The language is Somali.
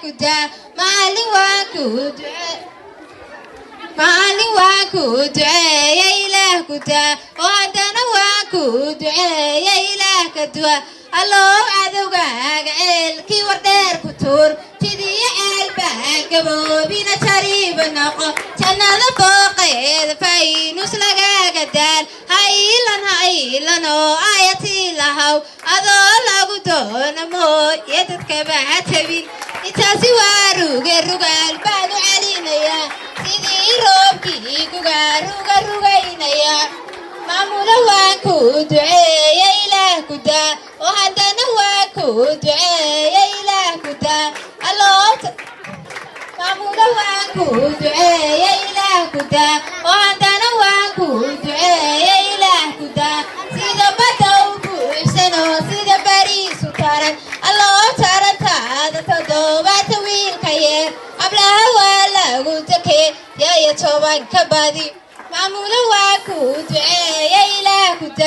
Ku daa, macallin, waan ku ducee, macallin, waan ku duceeya, Ilaah ku daa, oo haddana waan ku duceeya, Ilaah ka duwa. Allow cadowgaaga ceelkii Wardheer ku tuur, jidiyo ceel baan gaboobina, jariiba noqo, jannada booqeeda faynus lagaaga daal. Ha iilan, ha iilan oo ayatii lahaw, adoo lagu doono mooye dadkaba ha tabin. Intaasi waa ruge, rugaal baan u celinayaa, sidii roobkii gugaa ruga rugaynaya. Maamulo, waan ku duceeya, Ilaah ku daa, oo haddana waan ku duceeya, Ilaah ku daa. Alloo maamulo, waan ku duceeya, Ilaah ku daa, oo haddana waan ku duceeya, Ilaah ku daa. Sida badda u buuxsanoo sida bariisu taran, alloo tarantaada 70 wiilka yeer. Hablaha waa lagu takee yaya 10 ka badi. Maamulo, waa ku duceeya, Ilaah ku daa.